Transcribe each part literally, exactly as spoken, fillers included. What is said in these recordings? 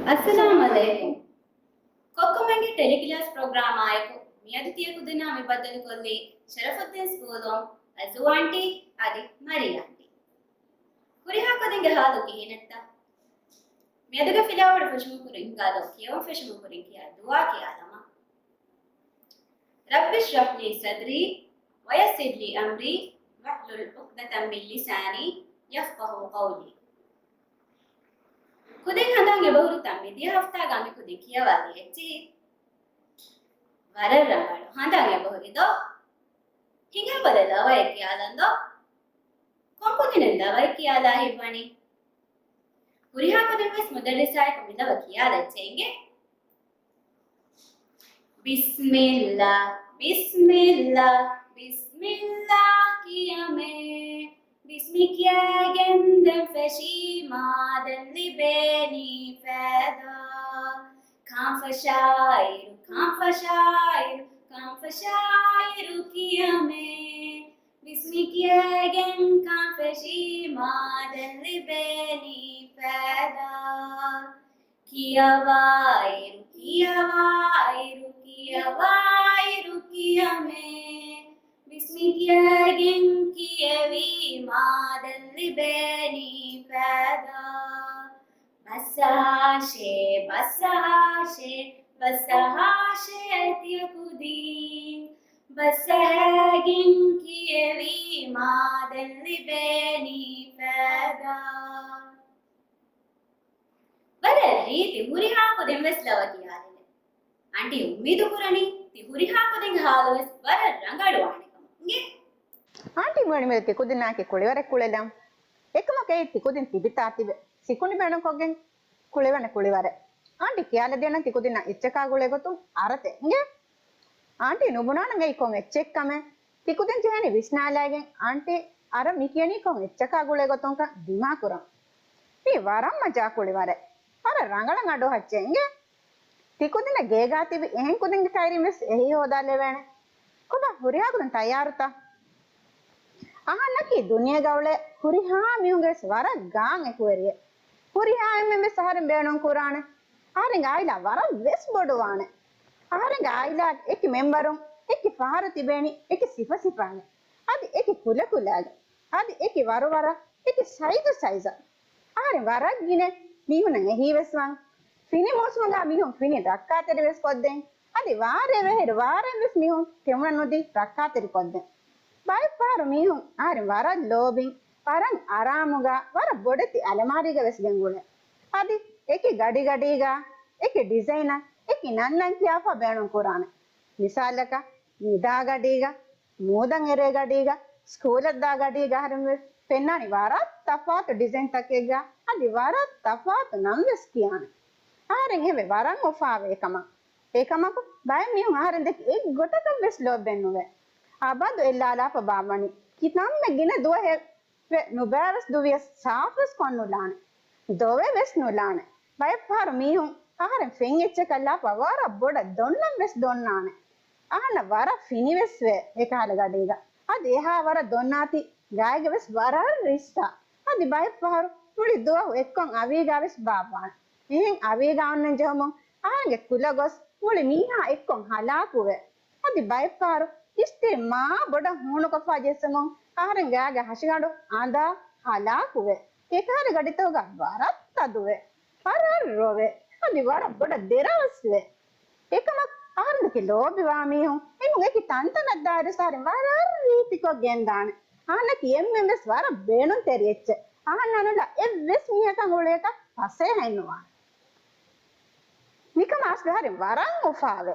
އައްސަލާމް ޢަލައިކުމް. ކޮއްކޮމެންގެ ޓެލިކްލާސް ޕްރޮގްރާމާއެކު މިއަދު ތިޔަ ކުދިންނާ މި ބައްދަލުކޮށްލީ ޝަރަފުއްދީން ސްކޫލުން އަޒު އާންޓީ އަދި މަރީ އާންޓީ. ހުރިހާ ކުދިންގެ ހާލު ކިހިނެއްތަ؟ މިއަދުގެ ފިލާވަޅު ފެށުމުން ކުރިން ހިނގާލޯ ކިޔަވަން ފެށުމުން ކުރިން ކިޔާ ދުޢާ ކިޔާލަމާ. رب اشرح لي صدري ويسر لي أمري واحلل عقدة من لساني يفقهوا قولي. ކުދިން ހަނދާން އެބަހުރިތަ؟ މިދިޔަ ހަފްތާގަ މި ކުދިން ކިޔަވާލި އެއްޗިހި. ވަރަށް ރަނގަޅު. ހަނދާން އެބަހުރި ދޯ؟ ހިނގާބަލަ ލަވައެއް ކިޔާލަން ދޯ؟ ކޮން ކުދިނެއް ލަވައެއް ކިޔާލާ ހިތްވަނީ؟ ހުރިހާ ކުދިން ވެސް މުދައްރިސާއެކު މި ލަވަ ކިޔާލައްޗޭ އިނގޭ. بسم الله، بسم الله، بسم الله ކިޔަމޭ. ބިސްމި ކިޔައިގެން ދެން ފެށީމާ ދެން ލިބޭނީ ފައިދާ. ކާންފަށާއިރު، ކާންފަށާއިރު، ކާންފަށާއިރު ކިޔަމޭ. ބިސްމި ކިޔައިގެން ކާން ފެށީމާ ދެން ލިބޭނީ ފައިދާ. ކިޔަވާއިރު، ކިޔަވާއިރު، ކިޔަވާއިރު ކިޔަމޭ. ބިސްމި ކިޔައިގެން ކިޔެވީމާ ދެން ލިބޭނީ ފައިދާ. ބަސްއަހާށޭ، ބަސްއަހާށޭ، ބަސްއަހާށޭ ތިޔަ ކުދީން. ބަސްއަހައިގެން ކިޔެވީމާ ދެން ލިބޭނީ ފައިދާ. ވަރަށް ރީތި ހުރިހާ ކުދިން ވެސް ލަވަ ކިޔާލިނެ. އާންޓީ އުއްމީދު ކުރަނީ ތި ހުރިހާ ކުދިންގެ ހާލު ވެސް ވަރަށް ރަނގަޅުވާނެ ކަމަށް. އިނގޭ؟ އާންޓީ މިވަނީ މި ތި ކުދިންނާއެކީ ކުޅިވަރެއް ކުޅެލަން. އެކަމަކު އެއީ ތި ކުދިން ތިބިތާ ތިބެ ސިކުނޑި ބޭނުންކޮށްގެން ކުޅެވޭނެ ކުޅިވަރެއް. އާންޓީ ކިޔާލަދޭނަން ތި ކުދިންނަށް އެއްޗަކާ ގުޅޭ ގޮތުން އަރަތެއް. އިނގޭ؟ އާންޓީ ނުބުނާނަން އެއީ ކޮން އެއްޗެއްކަމެއް. ތި ކުދިން ޖެހޭނީ ވިސްނާލައިގެން އާންޓީ އަރަށް މި ކިޔަނީ ކޮން އެއްޗަކާ ގުޅޭ ގޮތުންކަން ދިމާކުރަން. މީ ވަރަށް މަޖާ ކުޅިވަރެއް. ވަރަށް ރަނގަޅަށް އަޑުއަހައްޗޭ. އިނގޭ؟ ތިކުދިންނަށް ގޭގާ ތިބި އެހެން ކުދިންގެ ކައިރިން ވެސް އެހީ ހޯދާލެވޭނެ. ކޮބާ ހުރިހާ ކުދިން ތައްޔާރުތަ؟ އަހަންނަކީ ދުނިޔޭގަ އުޅޭ ހުރިހާ މީހުންގެ ވެސް ވަރަށް ގާތް އެކުވެރިއެއް. ހުރިހާ އެންމެން ވެސް އަހަރެން ބޭނުން ކުރާނެ. އަހަރެންގެ އާއިލާ ވަރަށް ވެސް ބޮޑުވާނެ. އަހަރެންގެ އާއިލާގެ އެކި މެމްބަރުން އެކި ފަހަރު ތިބޭނީ އެކި ސިފަ ސިފައިން. އަދި އެކި ކުލަކުލައިގެ. އަދި އެކި ވަރުވަރަށް އެކި ސައިޒު ސައިޒަށް. އަހަރެން ވަރަށް ގިނަ މީހުންނަށް އެހީވެސް ވާން. ފިނި މޫސުމުގަ މީހުން ފިނި ރައްކާތެރިވެސް ކޮށްދޭން. އަދި ވާރޭ ވޭހިރު ވާރޭން ވެސް މީހުން ތެމުނަ ނުދީ ރައްކާތެރި ކޮށްދޭން. ބައެއް ފަހަރު މީހުން އަހަރެން ވަރަށް ލޯބިން، ވަރަށް އަރާމުގަ، ވަރަށް ބޮޑެތި އަލަމާރީގަ ވެސް ގެންގުޅޭ. އަދި އެކި ގަޑިގަޑީގަ، އެކި ޑިޒައިނަށް، އެކި ނަންނަން ކިޔާފަ ބޭނުން ކުރާނެ. މިސާލަކަށް، ނިދާ ގަޑީގަ، މޫދަން އެރޭ ގަޑީގަ، ސްކޫލަށް ދާ ގަޑީގަ އަހަރެން ވެސް ފެންނާނީ ވަރަށް ތަފާތު ޑިޒައިންތަކެއްގަ، އަދި ވަރަށް ތަފާތު ނަން ވެސް ކިޔާނެ. އަހަރެން އެވެ ވަރަށް އުފާވޭ އެކަމަށް. އެކަމަކު، ބައެއް މީހުން އަހަރެން ދެކި އެއްގޮތަކަށް ވެސް ލޯބިވެން ނުވޭ. އަބަދު އެއްލާލާފަ ބާއްވަނީ. ކިތަންމެ ގިނަ ދުވަހެއް ވެ ނުބައިވެސް ދުވިޔަސް ސާފުވެސް ކޮށްނުލާނެ. ދޮވެވެސް ނުލާނެ. ބައެއްފަހަރު މީހުން އަހަރެން ފެން އެއްޗަކަށް ލާފަ ވަރަށް ބޮޑަށް ދޮންނަން ވެސް ދޮންނާނެ. އަހަންނަށް ވަރަށް ފިނިވެސް ވޭ އެކަހަލަ ގަޑީގަ. އަދި އެހާ ވަރަށް ދޮންނާތީ ގާތްގަ ވެސް ވަރަށް ރީއްސާ. އަދި ބައެއްފަހަރު މުޅި ދުވަހު އެއްކޮށް އަވީގާ ވެސް ބާއްވާނެ. އެހެން އަވީގާ އޮންނަން ޖެހުމުން އަހަރެންގެ ކުލަ ގޮސް މުޅި މީހާ އެއްކޮށް ހަލާކުވޭ. އަދި ބައެއްފަހަރު އިސްތިރި މާ ބޮޑަށް ހޫނުކޮށްފަ ޖެއްސުމުން އަހަރެން ގާގެ ހަށިގަނޑު އަނދާ ހަލާކުވޭ. އެކަހަލަ ގަޑިތަކުގަ ވަރަށް ތަދުވޭ. ވަރަށް ރޮވޭ. އަދި ވަރަށް ބޮޑަށް ދެރަވެސް ވޭ. އެކަމަކު އަހަރެން ދެކެ ލޯބިވާ މީހުން އެމުން އެކި ތަންތަނަށް ދާއިރު އަހަރެން ވަރަށް ރީތިކޮށް ގެންދާނެ. އަހަންނަކީ އެންމެން ވެސް ވަރަށް ބޭނުންތެރި އެއްޗެއް. އަހަންނަށް ނުލާ އެއްވެސް މީހަކަށް އުޅޭކަށް ފަސޭހައެއް ނުވާނެ. މިކަމަށް އަސްލު އަހަރެން ވަރަށް އުފާވޭ.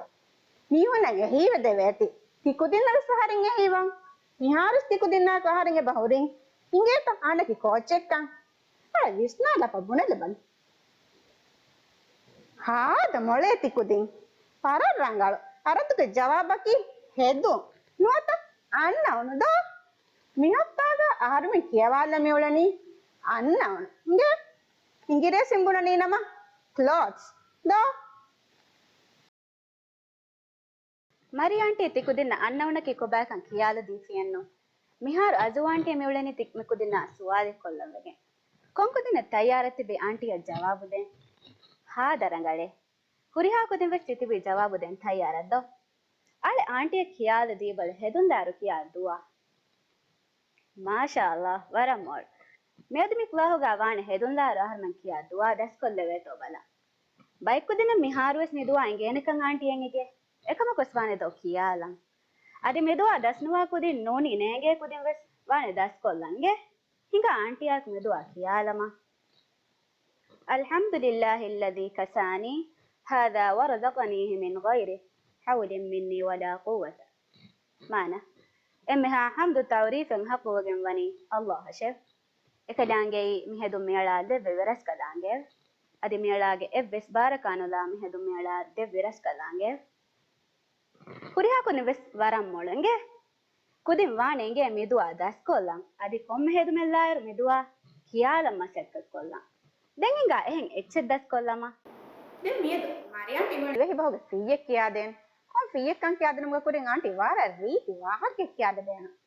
މީހުންނަށް އެހީވެދެވޭތީ. ތިކުދިންނަށް ވެސް އަހަރެން އެހީވަން. މިހާރުވެސް ތިކުދިންނާއެކު އަހަރެން އެބަ ހުރިން. އިނގޭތަ އަހަންނަކީ ކޯއްޗެއްކަން؟ އަޅެ ވިސްނާލަފަ ބުނެލަބަލަ. ހާދަ މޮޅޭ ތިކުދިން. ވަރަށް ރަނގަޅު. އަރަދުގެ ޖަވާބަކީ ހެދުން. ނުވަތަ އަންނައުނު ދޯ؟ މިހަފްތާގަ އަހަރުމެން ކިޔަވާލަ މިއުޅެނީ އަންނައުނު. އިނގޭ؟ އިނގިރޭސިން ބުނަނީ ނަމަ ކްލޯތްސް ދޯ؟ މަރި އާންޓީ ތިކުދިންނަށް އަންނައުނަކީ ކޮބާކަން ކިޔާލަދީފިއެއްނު. މިހާރު އަޒު އާންޓީ މިއުޅެނީ ތި މިކުދިންނާ ސުވާލެއް ކޮށްލަން ވެގެން. ކޮންކުދިންނަށް ތައްޔާރަށް ތިބި އާންޓީއަށް ޖަވާބު ދޭން؟ ހާދަ ރަނގަޅޭ. ހުރިހާ ކުދިން ވެސް ތިތިބީ ޖަވާބު ދޭން ތައްޔާރަށް ދޯ؟ އަޅެ އާންޓީއަށް ޚިޔާލު ދީބަލަ ހެދުންދާއިރު ކިޔާ ދުޢާ. މާޝާﷲ، ވަރަށް މޮޅު. މިއަދު މި ކްލާހުގަ ވާނެ ހެދުންދާއިރު އަހަރުމެން ކިޔާ ދުޢާ ދަސްކޮށްލެވޭތޯ ބަލަ. ބައެއް ކުދިންނަށް މިހާރުވެސް މި ދުޢާ އެނގޭނެކަން އާންޓީއަށް އެނގޭ. އެކަމަކުވެސް ވާނެ ދޯ ކިޔާލަން. އަދި މި ދުޢާ ދަސްނުވާ ކުދިން ނޫނީ ނޭނގޭ ކުދިން ވެސް ވާނެ ދަސްކޮށްލަން އިނގޭ. ހިނގާ އާންޓީއާއެކު މި ދުޢާ ކިޔާލަމާ. الحمد لله الذي كساني هذا ورزقنيه من غير حول مني ولا قوة. މާނަ، އެންމެހާ ޙަމްދު ތަޢުރީފެއް ޙައްޤުވެގެން ވަނީ ﷲ އަށެވެ. އެކަލާނގެއީ މިހެދުން މިއަޅާ ދެއްވެވި ރަސްކަލާނގެއެވެ. އަދި މިއަޅާގެ އެއްވެސް ބާރަކާނުލާ މިހެދުން މިއަޅާ ދެއްވި ރަސްކަލާނގެއެވެ. ހުރިހާ ކުދިން ވެސް ވަރަށް މޮޅު އިނގޭ. ކުދިން ވާނެ އިނގޭ މި ދުޢާ ދަސްކޮށްލަން. އަދި ކޮންމެ ހެދުމެއްލާއިރު މި ދުޢާ ކިޔާލަން މަސައްކަތްކޮށްލަން. ދެން ހިނގާ އެހެން އެއްޗެއް ދަސްކޮށްލަމާ. ދެން މިއަދު މަރިޔަން ތިމަން ދިވެހިބަހުގެ ފިއްޔެއް ކިޔާދޭން. ކޮން ފިއްޔެއްކަން ކިޔާދިނުމުގެ ކުރިން އާންޓީ ވަރަށް ރީތި ވާހަކައެއް ކިޔާދެވޭނަން.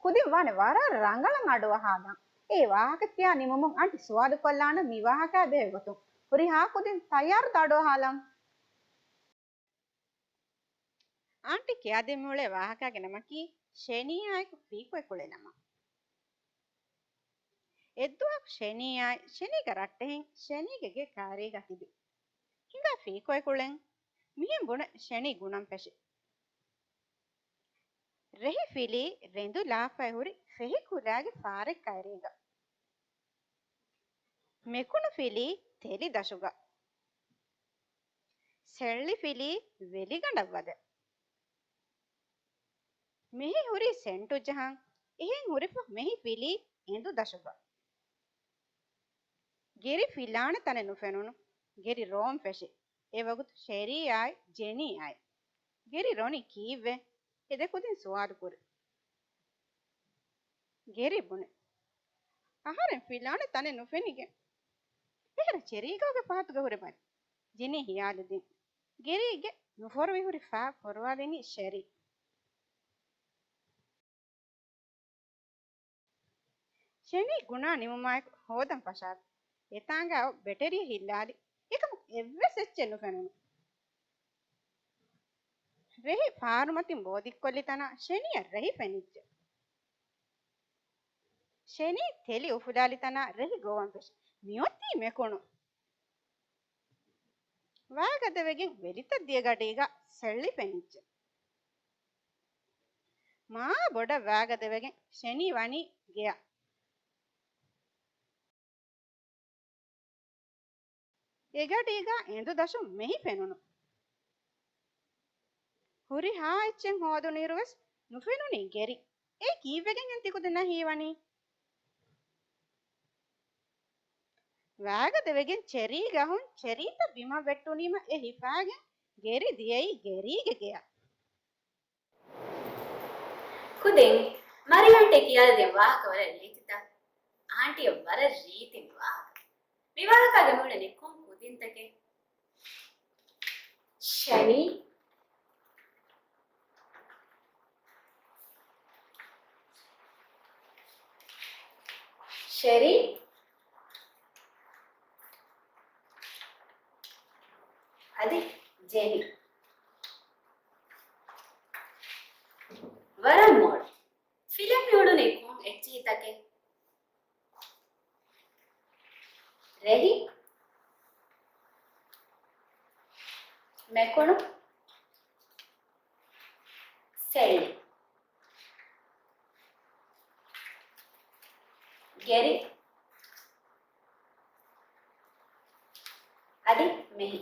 ކުދިން ވާނެ ވަރަށް ރަނގަޅަށް އަޑުއަހާލަން. އެ ވާހަކަ ކިޔާ ނިމުމުން އާންޓީ ސުވާލު ކޮށްލާނަން މި ވާހަކާ ބެހޭ ގޮތުން. ހުރިހާ ކުދިން ތައްޔާރުތަ އަޑުއަހާލަން. އާންޓީ ކިޔާދެމުޅޭ ވާހަކާގެ ނަމަކީ ޝެނީއާއެކު ފީކޮއެ ކުޅެނަމަ. އެއްދުވަހަކު ޝެނީއާއި ޝެނީގެ ރައްޓެހިން ޝެނީގެ ގެ ކާރީގަ ތިބި. ހިނގާ ފީކޮއެ ކުޅެން. މިހެން ބުނެ ޝެނީ ގުނަން ފެށި. ރެހި ފިލީ ރެނދު ލާފައި ހުރި ފެހި ކުލައިގެ ފާރެއް ކައިރީގަ. މެކުނު ފިލީ ތެލި ދަށުގަ. ސެއްޅި ފިލީ ވެލިގަނޑަށް ވަދެ. މެހި ހުރީ ސެންޓު ޖަހަން. އެހެން ހުރިފަ މެހި ފިލީ އެނދު ދަށުގަ. ގެރި ފިލާނެ ތަނެއް ނުފެނުނު. ގެރި ރޯން ފެށި. އެ ވަގުތު ޝެރީއާއި ޖެނީއާއި. ގެރި ރޮނީ ކީއްވެ؟ އެ ދެ ކުދިން ސުވާލު ކުރި. ގެރި ބުނެ. އަހަރެން ފިލާނެ ތަނެއް ނުފެނިގެން. އެހެރަ ޗެރީގަ އޮގެ ފަހަތުގަ ހުރެ ބަލި. ޖެނީ ހިޔާލުދިން. ގެރީގެ ނުފޮރުވި ހުރި ފާ ފޮރުވާލިނީ ޝެރީ. ޝެނީ ގުނާ ނިމުމާއެކު ހޯދަން ފަށާފި. އެތާނގާ އޮތް ބެޓެރީ ހިއްލާލި. އެކަމަކު އެއްވެސް އެއްޗެއް ނުފެނުނު. ރެހި ފާރުމަތިން ބޯދިއްކޮށްލި ތަނާ ޝެނީއަށް ރެހި ފެނިއްޖެ. ޝެނީ ތެލި އުފުލާލި ތަނާ ރެހި ގޮވަން ފެށި. މިއޮތީ މެކުނު. ވާގަދަވެގެން ވެލިތައް ދިޔަ ގަޑީގަ ސެއްޅި ފެނިއްޖެ. މާ ބޮޑަށް ވާގަދަވެގެން ޝެނީ ވަނީ ގެޔަށް. އެގަޑީގަ އެނދު ދަށުން މެހި ފެނުނު. ހުރިހާ އެއްޗެއް ހޯދުނުއިރުވެސް ނުފެނުނީ ގެރި. އޭ ކީއްވެގެންހެން ތިކުދިންނަށް ހީވަނީ؟ ވާގަދަވެގެން ޗެރީ ގަހުން ޗެރީތައް ބިމަށް ވެއްޓުނީމަ އެ ހިފާގެން ގެރި ދިޔައީ ގެރީގެ ގެޔަށް. ކުދިން މަރިޔަންޓޭ ކިޔާލަދިން ވާހަކަ ވަރަށް ރީތިތަ؟ އާންޓީއަށް ވަރަށް ރީތި މި ވާހަކަ. މި ވާހަކާގެ މިއުޅެނީ ކޮން ކުދިންތަކެއް؟ ޝަނީ، ޝެރީ، އަދި ޖެނީ. ވަރަށް މޮޅު. ފިލެއް މިއުޅުނީ ކޮން އެއްޗިހިތަކެއް؟ ރެހި، މެކުނު، ސެއްޅި، ގެރި، އަދި މެހި.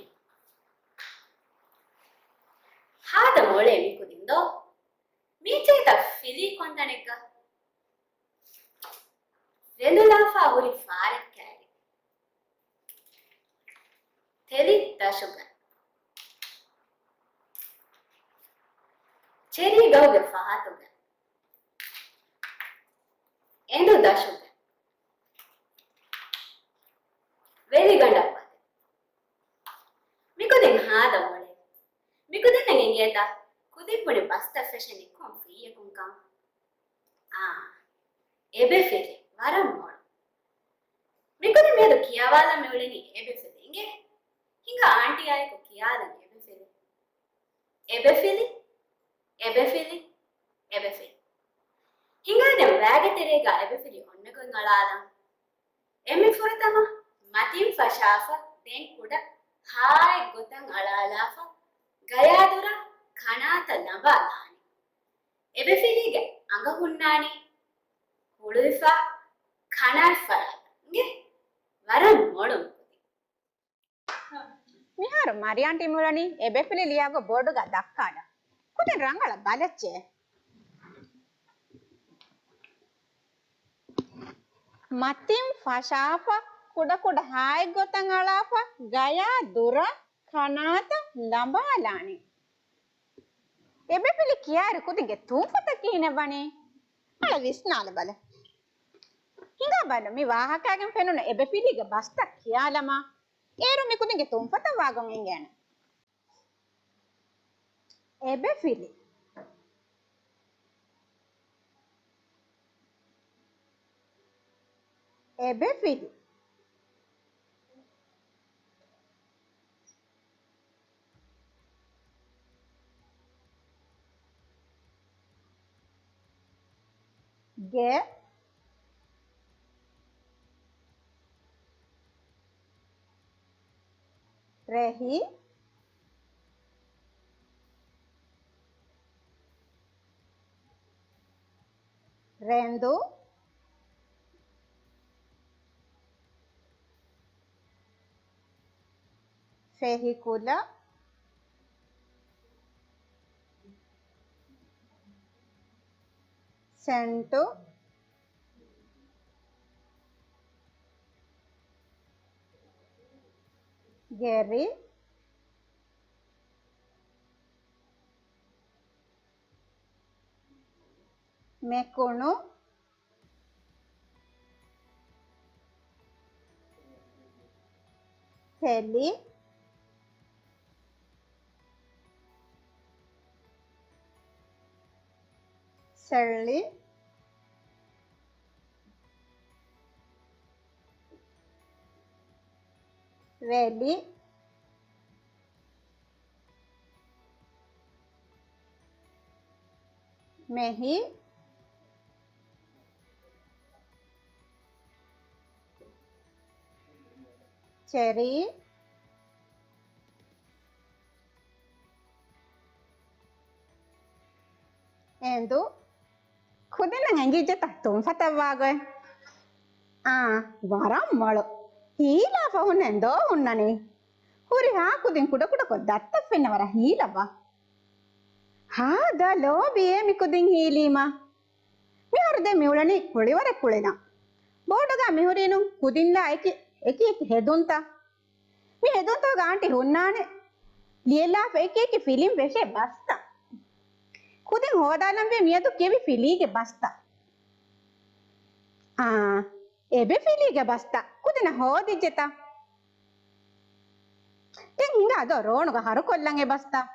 ހާދަ މޮޅޭ މި ކުދިން ދޯ؟ މީޗޭތަ ފިލީ ކޮންތަނެއްގަ؟ ރެނދުލާފާ ހުރި ފާރެއް ކައިރި. ތެލި ދަށުގަ. ޗެރީ ގަހުގެ ފަހަތުގަ. އެނދު ދަށުގަ. ވެލިގަނޑަށް ވަދެ. މިކުދިން ހާދަ މޮޅޭ. މިކުދިންނަށް އެނގޭތަ ކުދިން ބުނި ބަސްތައް ފެށެނީ ކޮން ފިއްޔަކުންކަން؟ އާ، އެބެފިލި. ވަރަށް މޮޅު. މިކުދިން މިއަދު ކިޔަވާލަން މިއުޅެނީ އެބެފިލި އިނގޭ. އާއެކު ކިޔާލަން އެބެފިލި. އެބެފިލި، އެބެފިލި، އެބެފިލި. ހިނގާދެން ވައިގެ ތެރޭގަ އެބެފިލި އޮންނަގޮތް އަޅާލަން. އެންމެ ފުރަތަމަ މަތިން ފަށާފަ، ދެން ކުޑަ ހާއެއް ގޮތަށް އަޅާލާފަ، ގަޔާދުރަށް ކަނާތަށް ލަނބާލާނެ. އެބެފިލީގެ އަނގަ ހުންނާނީ ހުޅުވިފަ ކަނާތް ފަރާތަށް އިނގޭ ވަރަށް މޮޅު މިކުދިން. މިހާރު މަރިޔާންޓީ މިއުޅެނީ އެބެފިލި ލިޔާގޮތް ބޯޑުގަ ދައްކާލަން. ކުދިން ރަނގަޅަށް ބަލައްޗޭ. މަތިން ފަށާފަ، ކުޑަކުޑަ ހާއެއް ގޮތަށް އަޅާފަ، ގަޔާ ދުރަށް ކަނާތަށް ލަނބާލާނީ. އެބެފިލި ކިޔާއިރު ކުދިންގެ ތުންފަތަށް ކިހިނެއް ވަނީ؟ އަޅަ ވިސްނާލަބަލަ. ހިނގާބަލަ މި ވާހަކައިގެން ފެނުނު އެބެފިލީގެ ބަސްތައް ކިޔާލަމާ. އޭރު މި ކުދިންގެ ތުންފަތަށް ވާގޮތް އިނގޭނެ. އެބެފިލި. އެބެފިލި. ގެ ރެހި ރެނދު ފެހިކުލަ ސެންޓު ގެރި މެކުނު ތެލި ސެއްލި ވެލި މެހި ޗެރީ އެނދު. ކުދިންނަށް އެނގިއްޖެތަ ތުންފަތަށް ވާގޮތް؟ އާ، ވަރަށް މޮޅު. ހީލާފަ ހުންނަން ދޯ ހުންނަނީ. ހުރިހާ ކުދިން ކުޑަކުޑަކޮށް ދައްތަ ފެންނަ ވަރަށް ހީލަވާ. ހާދަ ލޯބިއޭ މި ކުދިން ހީލީމަ. މިހާރު ދެން މިއުޅެނީ ކުޅިވަރެއް ކުޅިނަ. ބޯޑުގަ މިހުރީނު ކުދިންލާ އެކި އެކި އެކި ހެދުންތައް. މި ހެދުންތަކުގަ އާންޓީ ހުންނާނެ ލިޔެލާފަ އެކި އެކި ފިލިން ވެށޭ ބަސްތައް. ކުދިން ހޯދާލަންވީ މިއަދު ކެވި ފިލީގެ ބަސްތައް. އާ، އެބެ ފިލީގެ ބަސްތައް ކުދިންނަށް ހޯދިއްޖެތަ؟ ދެން ހިނގާ ދޯ ރޯނުގަ ހަރުކޮށްލަން އެ ބަސްތައް.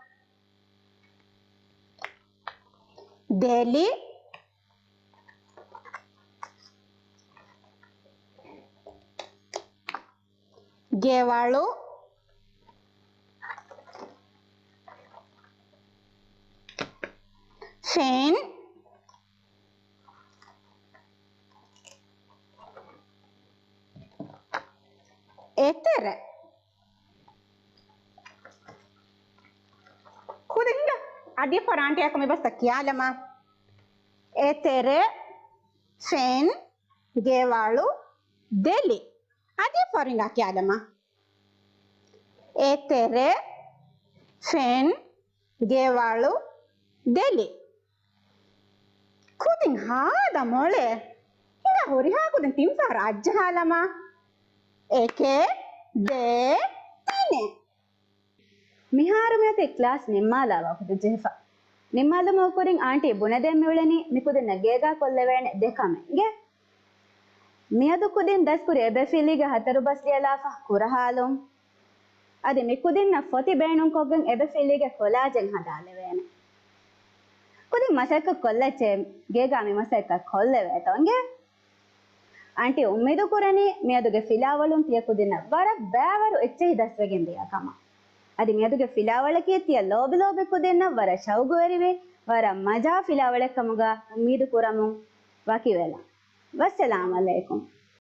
ދެލި. ގެވަޅު، ފެން، އެތެރެ. ކުދިންގެ އަދި ފަރާންޓިއަކު މި ބަސްތައް ކިޔާލަމާ. އެތެރެ، ފެން، ގެވަޅު، ދެލި. އަދި ފަރިނގާ ކިޔާލަމާ. އެތެރެ، ފެން، ގެވަޅު، ދެލި. ކުދިން ހާދަ މޮޅޭ. ހިނގާ ހުރިހާ ކުދިން ތިން ފަހަރަށް އައްޖަހާލަމާ. އެކެއް، ދޭއް، ތިނެއް. މިހާރު މިއޮތީ ކްލާސް ނިންމާލާ ވަގުތު ޖެހިފަ. ނިންމާލުމުގެ ކުރިން އާންޓީ ބުނެދޭން މިއުޅެނީ މި ކުދިންނަށް ގޭގާ ކޮށްލެވޭނެ ދެ ކަމެއް އިނގޭ. މިއަދު ކުދިން ދަސްކުރި އެބެ ފިލީގެ ހަތަރު ބަސް ލިޔެލާފަ ކުރަހާލުން. އަދި މި ކުދިންނަށް ފޮތި ބޭނުންކޮށްގެން އެބެ ފިލީގެ ކޮލާޖެއް ހަދާލެވޭނެ. ކުދިން މަސައްކަތް ކޮށްލައްޗޭ ގޭގާ މި މަސައްކަތް ކޮށްލެވޭތޯ އިނގޭ. އާންޓީ އުއްމީދު ކުރަނީ މިއަދުގެ ފިލާވަޅުން ތިޔަ ކުދިންނަށް ވަރަށް ބައިވަރު އެއްޗެހި ދަސްވެގެން ދިޔަ ކަމަށް. އަދި މިއަދުގެ ފިލާވަޅަކީ ތިޔަ ލޯބި ލޯބި ކުދިންނަށް ވަރަށް ޝައުގުވެރިވެ، ވަރަށް މަޖާ ފިލާވަޅެއް ކަމުގަ އުއްމީދު ކުރަމުން ވަކިވެލަން. ވައްސަލާމް އަލައިކުމް.